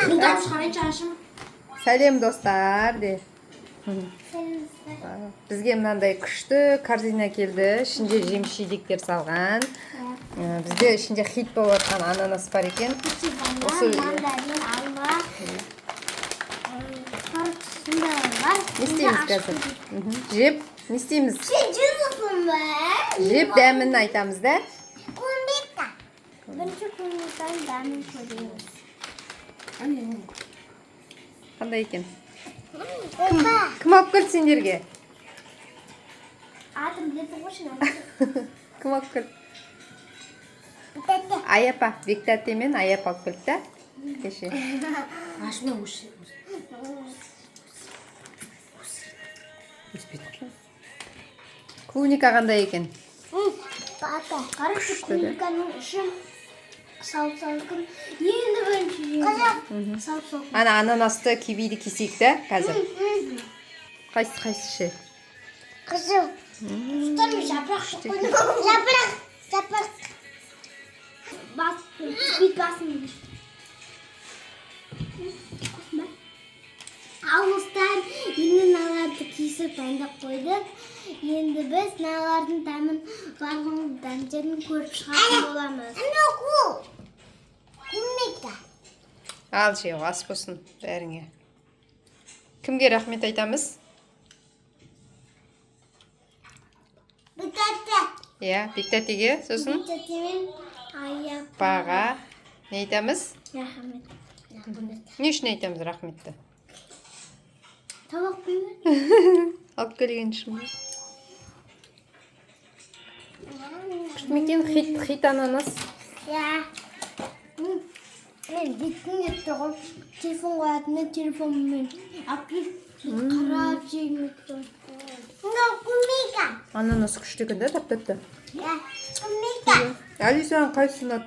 Қолдан шығарайыншы ашым. Сәлем, достар, де. Бізге мынандай күшті корзина келді, ішінде жеміс жидектер салған. Бізде ішінде хит болып жатқан ананас бар екен. Мандарин, алма, короче, сондай бар. Не істейміз қазір? Жеп не істейміз? Сен жейсің ба? Жеп, дәмін айтамыз да. Клубника. Бірінші клубниканың дәмін көреміз. Қандай екен? Опа! Кім алып келді сендерге? Атын білесің ғой сен. Кім алып келді? Тәтті. Аяпа, Бектәте мен Аяпа алып келді да кеше. Ашма өші. Өспейді. Клубника қандай екен? Папа, короче, Күшті, да? клубниканың іші салып салқын. Енді бірінші жеймін. Салып салқын. Ана ананасты, кивиді кесейік та қазір. Қайсысы, қайсысы ше? Қызыл. Достар, мен жапырақ жеп қойдым. Жапырақ, жапырақ. Бас, бет басым. Ал, достар, енді мыналарды кесіп дайындап қойдық. Енді біз мыналардың дәмін, барлығының дәмдерін көріп шығатын боламыз. Клубника. Ал, жеу, ас болсын бәріңе. Кімге рахмет айтамыз? Бітәтті. Иә, Бектәтеге, сосын Бітәтті мен аяқ. баға не айтамыз? Рахмет. Рахмет. Не үшін айтамыз рахметті? Тамақ берме. Алып келген үшін бе? Күшті ме екен хит, хит ананас? Иә. Мен беткім келіп тұр ғой. Телефон қоятын мен телефоныммен алып келіп қарап жегім келіп тұр. Мынау клубника. Ананас күшті екен да, тәп тәтті. Иә. Клубника. Әли, саған қайсысы ұнады?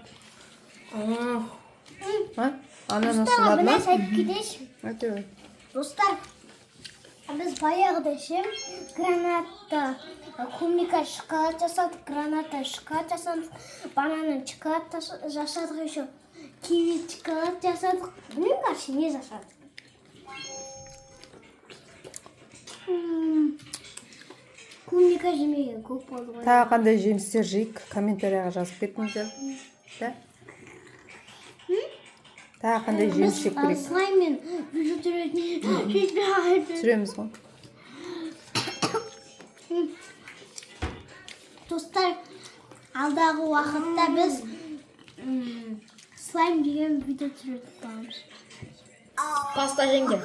А? Ананас ұнады Бір ма? нәрсе айтып кетейінші. Айта бер. Достар, біз баяғыда ше гранатта клубника шоколад жасадық, граната шоколад жасадық, бананнан шоколад жасадық, еще киви шоколад жасадық. Білмеймін, короче, не жасадық. Клубника жемеген көп болды ғой. Тағы қандай жемістер жейік, комментарияға жазып кетіңіздер. Да? Тағы қандай жеміс жеп Біз көрейік? слайммен видео түсіретін. Түсіреміз ғой. Достар, алдағы уақытта біз слайм деген видео түсіретін боламыз. Паста жеңдер.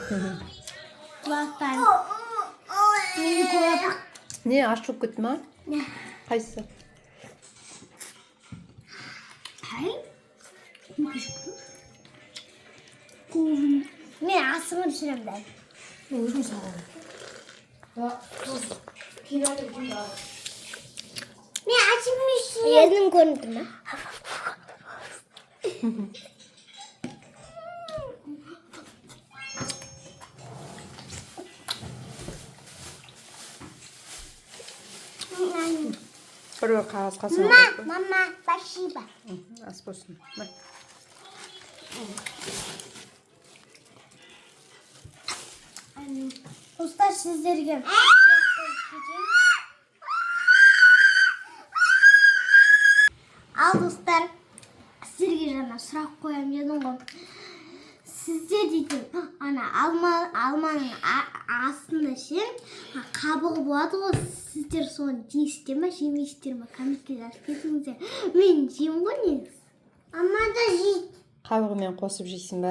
Құлақтан. Мен көп. Не, ащы болып кетті ма? Не. Қайсысы? Ай. Мен асығып түсіремін дәл. Өзім саламын. Да. Мен ашып. Ернім көрініп тұр ма? Бір бір қағаз қасына қойып қой. Мама, спасибо. Ас болсын. Мә. Достар, сіздерге сұрақ қойып кетейін. Ал, достар, сіздерге жаңа сұрақ қоямын дедім ғой. Сіздер дейтін ана алма, алманың астында ше қабығы болады ғой, сіздер соны жейсіздер ма, жемейсіздер ма? Комментке жазып кетіңіздер. Мен жеймін ғой негізі. Ама да жейді. Қабығымен қосып жейсің ба?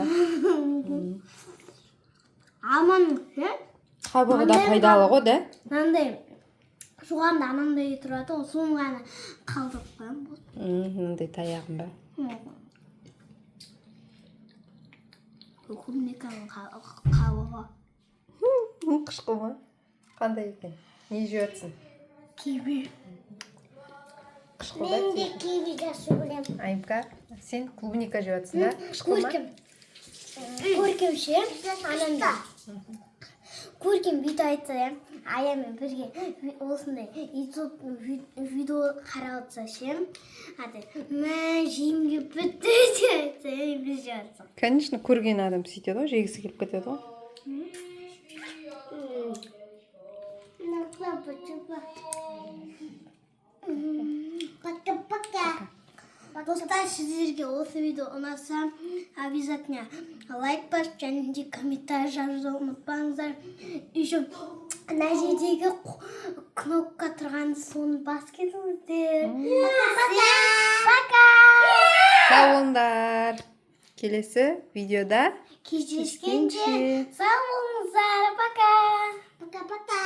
Алманың ше Қабығы да Мындай пайдалы ғой да. Мынандай жоғарында анандай тұрады ғой, соны ғана қалдырып қоямын, болды. Мынандай таяғым ба? Клубниканың қабығы. Қышқыл ма? Қандай екен? Не жеп жатсың? Киви. Қышқыл да? Мен де киви жақсы көремін. Айымка, сен клубника жеп жатсың да? Қышқыл ма? Көркем. Көркем ше, анандай. Көркем бүйтіп айтса, иә. Аямен бірге осындай ютуб видео қарап отырса ше, ады мә, жегім келіп бітті деп айтса, біз жеп жатсақ. Конечно, көрген адам сөйтеді ғой, жегісі келіп кетеді ғой. Ну, папа, папа. Пока-пока. Достар, сіздерге осы видео ұнаса, обязательно лайк басып және де комментарий жазуды ұмытпаңыздар. Еще мына жердегі кнопка тұрған, соны басып кетіңіздер. Всем пока! Сау болыңдар, келесі видеода кездескенше кездескенше. Сау болыңыздар, пока! Пока-пока!